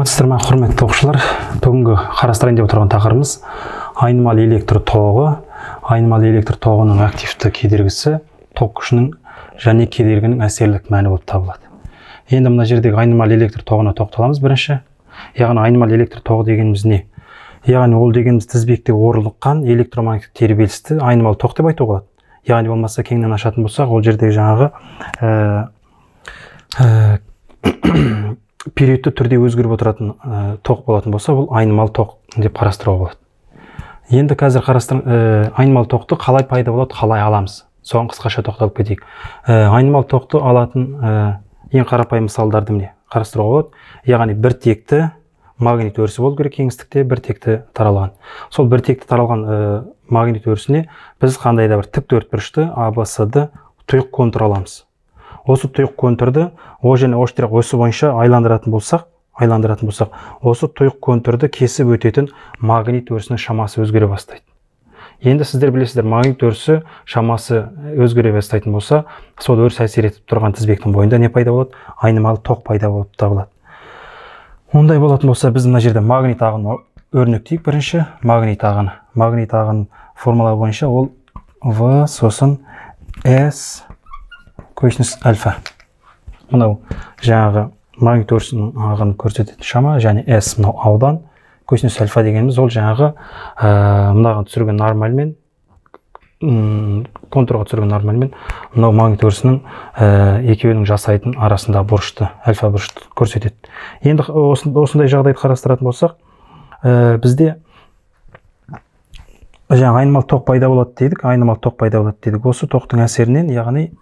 Саламатсыздар ма, құрметті оқушылар. Бүгінгі қарастырайын деп отырған тақырыбымыз айнымалы электр тоғы. Айнымалы электр тоғының активті кедергісі ток күшінің және кедергінің әсерлік мәні болып табылады. Енді мына жердегі айнымалы электр тоғына тоқталамыз бірінші. Яғни айнымалы электр тоғы дегеніміз не? Яғни ол дегеніміз тізбекте орныққан электромагниттік тербелісті айнымалы тоқ деп айтуға болады. Яғни болмаса кеңінен ашатын болсақ, ол жердегі жаңағы периодты түрде өзгеріп отыратын тоқ болатын болса, бұл айнымалы тоқ деп қарастыруға болады. Енді қазір айнымалы тоқты қалай пайда болады, қалай аламыз? Соған қысқаша тоқталып кетейік. Айнымалы тоқты алатын ең қарапайым мысалдарды міне қарастыруға болады. Яғни бір текті магнит өрісі болу керек кеңістікте, бір текті таралған. Сол бір текті таралған магнит өрісіне біз қандай да бір тік төртбұрышты А, Б, С, Д тұйық контур аламыз. Осы тұйық контурды О және О штрих осі бойынша айландыратын болсақ, осы тұйық контурды кесіп өтетін магнит өрісінің шамасы өзгере бастайды. Енді сіздер білесіздер, магнит өрісі шамасы өзгере бастайтын болса, сол өріс әсер етіп тұрған тізбектің бойында не пайда болады? Айнымалы тоқ пайда болып табылады. Ондай болатын болса, біз мына жерде магнит ағынын өрнектейік бірінші. Магнит ағыны. Магнит ағын формула бойынша ол В сосын С косинус альфа. Мынау жаңағы магнит өрісінің ағынын көрсететін шама, және S мынау аудан, косинус альфа дегеніміз ол жаңағы мынаған түсірген нормальмен, контурға түсірген нормальмен мынау магнит өрісінің екеуінің жасайтын арасында бұрышты, альфа бұрышты көрсетеді. Енді осындай жағдайды қарастыратын болсақ, бізде жаңағы айнымалы тоқ пайда болады дедік, айнымалы тоқ пайда болады дедік. Осы тоқтың әсерінен, яғни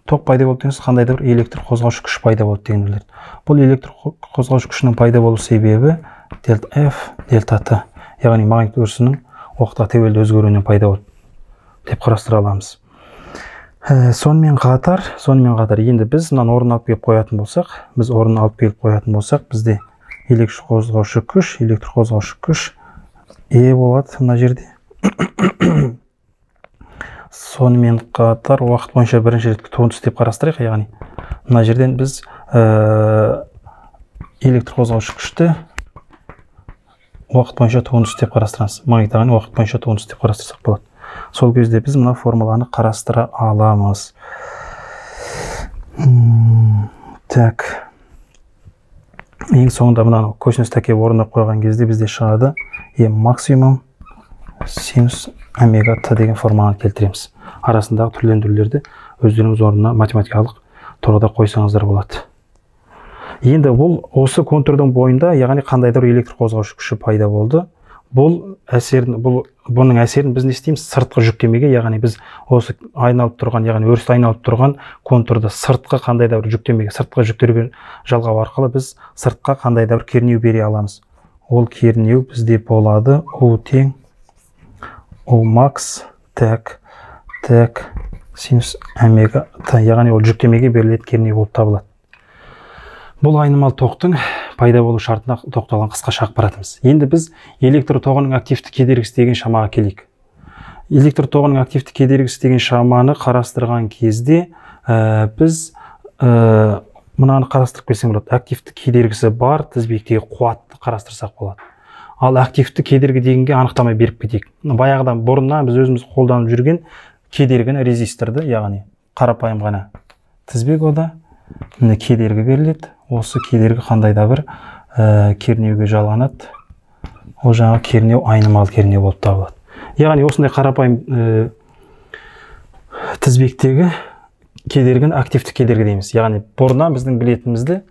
тоқ пайда болды деген сөз қандай да бір электр қозғаушы күш пайда болды деген білдіреді. Бұл электр қозғаушы күшінің пайда болу себебі дельта F, дельта Т, яғни магнит өрісінің уақытқа тәуелді өзгеруінен пайда болды деп қарастыра аламыз. Сонымен қатар енді біз мынаны орнына алып келіп қоятын болсақ, бізде электр қозғаушы күш, Е болады мына жерде. Сонымен қатар уақыт бойынша бірінші рет туындысы деп қарастырайық. Яғни мына жерден біз электр қозғаушы күшті уақыт бойынша туындысы деп қарастырамыз. Магнит ағынын уақыт бойынша туындысы деп қарастырсақ болады. Сол кезде біз мына формуланы қарастыра аламыз. Так. Ең соңында мынаны косинус тәкеп орнына қойған кезде бізде шығады Е максимум синус омега Т деген формуланы келтіреміз. Арасындағы түрлендірулерді өздеріңіз орнына математикалық тұрғыда қойсаңыздар болады. Енді бұл осы контурдың бойында, яғни қандай да бір электр қозғаушы күші пайда болды. Бұл әсерін, бұның әсерін біз не істейміз? Сыртқы жүктемеге, яғни біз осы айналып тұрған, яғни өрісті айналып тұрған контурды сыртқы қандай да бір жүктемеге, сыртқы жүктерге жалғау арқылы біз сыртқа қандай да бір кернеу бере аламыз. Ол кернеу бізде болады У тең У макс тәк синус омега Т, яғни ол жүктемеге берілетін кернеу болып табылады. Бұл айнымалы тоқтың пайда болу шартына тоқталған қысқаша ақпаратымыз. Енді біз электр тоғының активті кедергісі деген шамаға келейік. Электр тоғының активті кедергісі деген шаманы қарастырған кезде біз мынаны қарастырып келсек болады. Активті кедергісі бар тізбектегі қуатты қарастырсақ болады. Ал активті кедергі дегенге анықтама беріп кетейік. Баяғыдан бұрыннан біз өзіміз қолданып жүрген кедергіні, резисторды, яғни қарапайым ғана тізбек, ода міне кедергі беріледі. Осы кедергі қандай да бір кернеуге жалғанады. Ол жаңағы кернеу айнымалы кернеу болып табылады. Яғни осындай қарапайым тізбектегі кедергіні активті кедергі дейміз. Яғни бұрыннан біздің білетінімізді,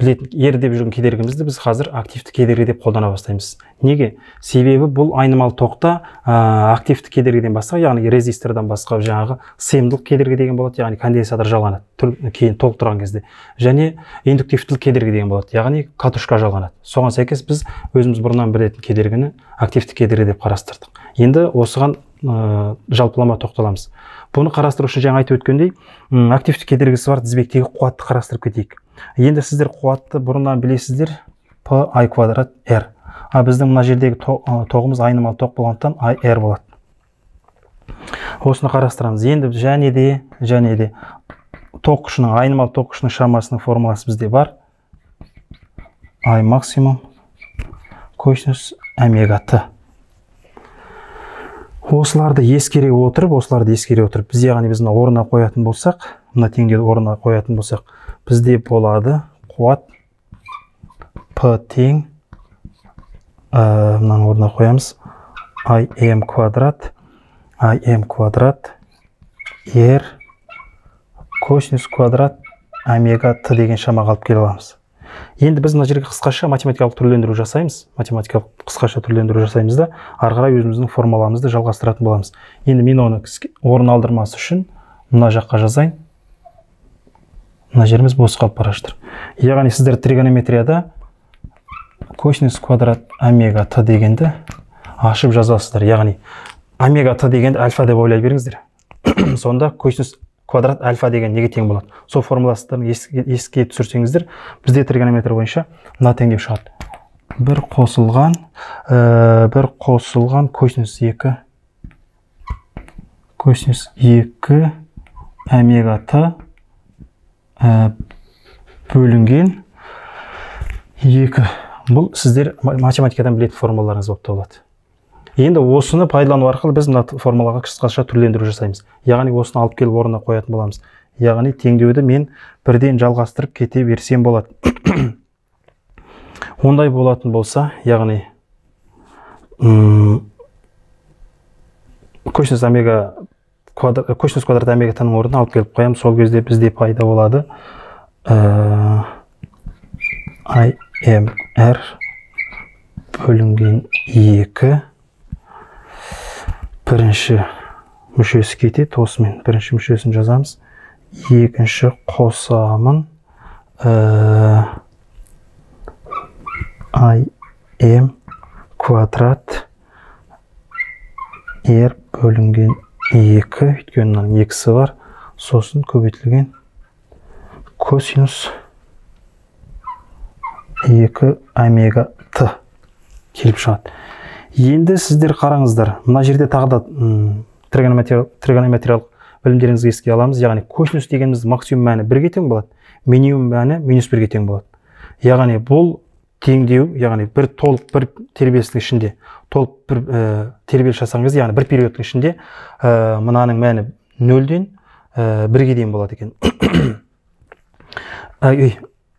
ер деп жүрген кедергімізді біз қазір активті кедергі деп қолдана бастаймыз. Неге? Себебі бұл айнымалы тоқта активті кедергіден басқа, яғни резистордан басқа жаңағы сыйымдылық кедергі деген болады, яғни конденсатор жалғанады кейін толықтырған кезде, және индуктивтілік кедергі деген болады, яғни катушка жалғанады. Соған сәйкес біз өзіміз бұрыннан білетін кедергіні активті кедергі деп қарастырдық. Енді осыған жалпылама тоқталамыз. Бұны қарастыру үшін жаңа айтып өткендей, активті кедергісі бар тізбектегі қуатты қарастырып кетейік. Енді сіздер қуатты бұрыннан білесіздер, P I квадрат R. А біздің мына жердегі тоғымыз айнымалы тоқ болғандықтан I R болады. Осыны қарастырамыз. Енді және де тоқ күшінің, айнымалы тоқ күшінің шамасының формуласы бізде бар. I максимум косинус омега т. Осыларды ескере отырып, біз, яғни біз мына орнына қоятын болсақ, мына теңдеуді орнына қоятын болсақ, бізде болады қуат P тең, мынаның орнына қоямыз IM квадрат, IM квадрат R косинус квадрат омега т деген шамаға алып келе аламыз. Енді біз мына жерге қысқаша математикалық түрлендіру жасаймыз. Математикалық қысқаша түрлендіру жасаймыз да, ары қарай өзіміздің формуламызды жалғастыратын боламыз. Енді мен оны орын алдырмас үшін мына жаққа жазайын. Мына жеріміз бос қалып бара жатыр. Яғни сіздер тригонометрияда косинус квадрат омега т дегенді ашып жазасыздар. Яғни омега т дегенді альфа деп ойлай беріңіздер. Сонда косинус квадрат альфа деген неге тең болады? Сол формуласын еске түсірсеңіздер, бізде тригонометр бойынша мына теңдеу шығады. 1 қосылған косинус 2 косинус 2 омега т бөлінген 2. Бұл сіздер математикадан білетін формулаларыңыз болып табылады. Енді осыны пайдалану арқылы біз мына формулаға қысқаша түрлендіру жасаймыз. Яғни осыны алып келіп орнына қоятын боламыз. Яғни теңдеуді мен бірден жалғастырып кете берсем болады. Ондай болатын болса, яғни косинус омега квадрат, косинус квадрат омега т-ның орнына алып келіп қоямыз. Сол кезде бізде пайда болады IMR бөлінген 2. Бірінші мүшесі кетеді, осымен бірінші мүшесін жазамыз. Екінші қосамын IM квадрат R бөлінген 2, өйткені мынаның екісі бар, сосын көбейтілген косинус 2 омега т келіп шығады. Енді сіздер қараңыздар, мына жерде тағы да тригонометриялық білімдеріңізге еске аламыз. Яғни косинус дегеніміз максимум мәні 1-ге тең болады, минимум мәні минус 1-ге тең болады. Яғни бұл теңдеу, яғни бір толық бір тербелістің ішінде, толық бір тербеліс жасаған кезде, яғни бір периодтың ішінде мынаның мәні 0-ден 1-ге дейін болады екен.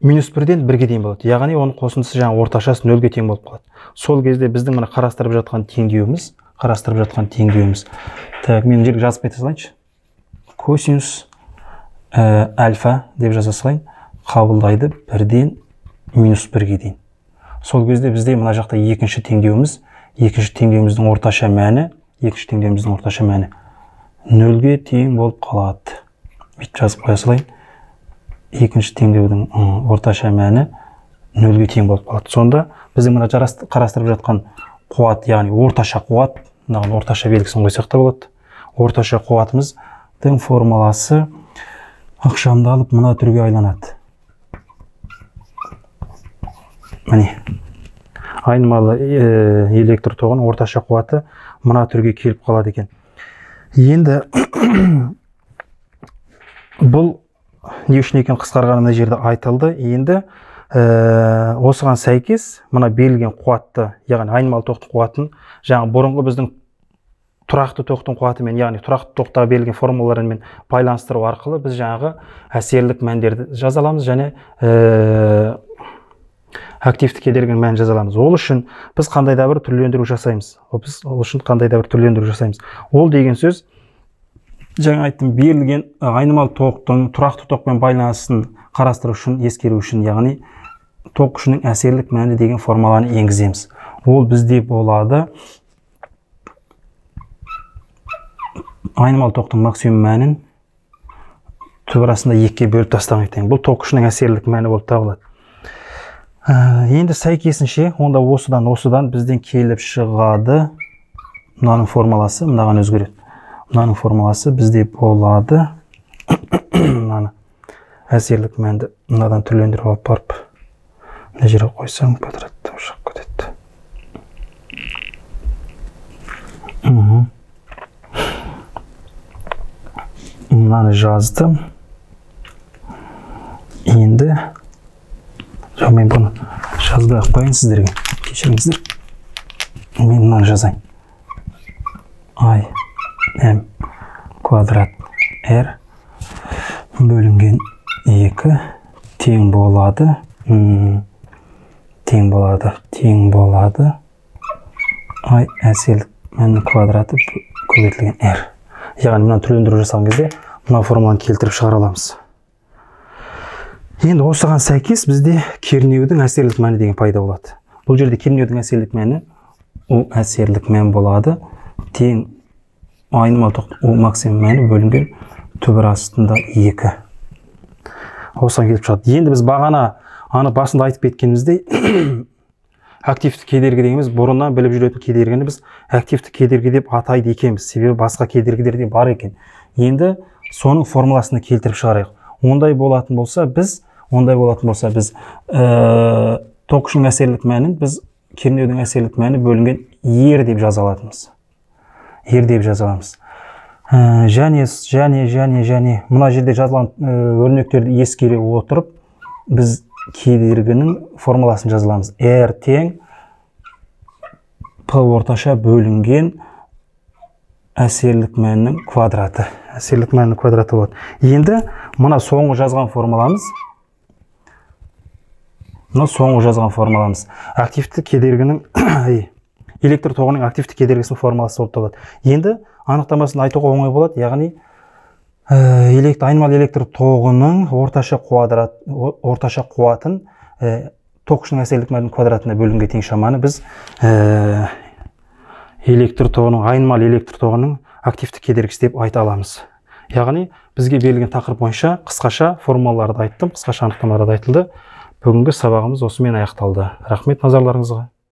Минус 1-ден 1-ге дейін болады. Яғни оның қосындысы жаңа орташасы 0-ге тең болып қалады. Сол кезде біздің мына қарастырып жатқан теңдеуіміз, Так, мен жерге жазып кете салайыншы. Косинус альфа деп жаза салайын. Қабылдайды 1-ден минус 1-ге дейін. Сол кезде бізде мына жақта екінші теңдеуіміз, екінші теңдеуіміздің орташа мәні, 0-ге тең болып қалады. Бүйтіп жазып қоя салайын. Екінші теңдеудің орташа мәні 0-ге тең болып қалады. Сонда біздің мына қарастырып жатқан қуат, яғни орташа қуат, мынаған орташа белгісін қойсақ та болады. Орташа қуатымыздың формуласы ықшамдалып мына түрге айланады. Міне, айнымалы электр тоғының орташа қуаты мына түрге келіп қалады екен. Енді бұл не үшін екен қысқарғаны мына жерде айтылды. Енді осыған сәйкес мына берілген қуатты, яғни айнымалы тоқтың қуатын, жаңа бұрынғы біздің тұрақты тоқтың қуатымен, яғни тұрақты тоқтағы берілген формулалармен байланыстыру арқылы біз жаңағы әсерлік мәндерді жаза аламыз және активті кедергінің мәнін жаза аламыз. Ол үшін біз қандай да бір түрлендіру жасаймыз. Ол деген сөз, жаңа айттым, берілген айнымалы тоқтың тұрақты тоқпен байланысын қарастыру үшін, ескеру үшін, яғни тоқ күшінің әсерлік мәні деген формуланы енгіземіз. Ол бізде болады айнымалы тоқтың максимум мәнін түбір астында 2-ге бөліп тастаған екен. Бұл тоқ күшінің әсерлік мәні болып табылады. Енді сәйкесінше, онда осыдан бізден келіп шығады мынаның формуласы, мынаған өзгереді. Мынаның формуласы бізде болады. Мынаны әсерлік мәнді мынадан түрлендіріп алып барып мына жерге қойсаң квадрат шығып кетеді. Мынаны жаздым. Енді жоқ, мен бұны жазбай ақ қояйын сіздерге. Кешіріңіздер. Мынаны жазайын. I M квадрат R бөлінген 2 тең болады. Тең болады. I әсерлік мәнінің квадраты көбейтілген R. Яғни мынаны түрлендіру жасаған кезде мына формуланы келтіріп шығара аламыз. Енді осыған сәйкес бізде кернеудің әсерлік мәні деген пайда болады. Бұл жерде кернеудің әсерлік мәні U әсерлік мән болады. Тең айнымалы тоқ U максимум мәні бөлінген түбір астында 2. Осыған келіп шығады. Енді біз бағана аны басында айтып кеткеніміздей активті кедергі дегеніміз бұрыннан біліп жүретін кедергіні біз активті кедергі деп атайды екенбіз. Себебі басқа кедергілер де бар екен. Енді соның формуласын келтіріп шығарайық. Ондай болатын болса біз ток күшінің әсерлік мәнін біз кернеудің әсерлік мәні бөлінген R деп жаза алатынбыз. R деп жаза аламыз. Және мына жерде жазылған өрнектерді ескере отырып біз кедергінің формуласын жаза аламыз. R тең P орташа бөлінген әсерлік мәнінің квадраты. Әсерлік мәнінің квадраты болады. Енді мына соңғы жазған формуламыз, активті кедергінің электр тоғының активті кедергісінің формуласы болып табылады. Енді анықтамасын айтуға оңай болады, яғни айнымалы электр тоғының орташа қуатын ток күшінің әсерлік мәнінің квадратына бөлінген тең шаманы біз электр тоғының, айнымалы электр тоғының активті кедергісі деп айта аламыз. Яғни бізге берілген тақырып бойынша қысқаша формулаларды айттым, қысқаша анықтамалар да айтылды. Бүгінгі сабағымыз осымен аяқталды. Рахмет назарларыңызға.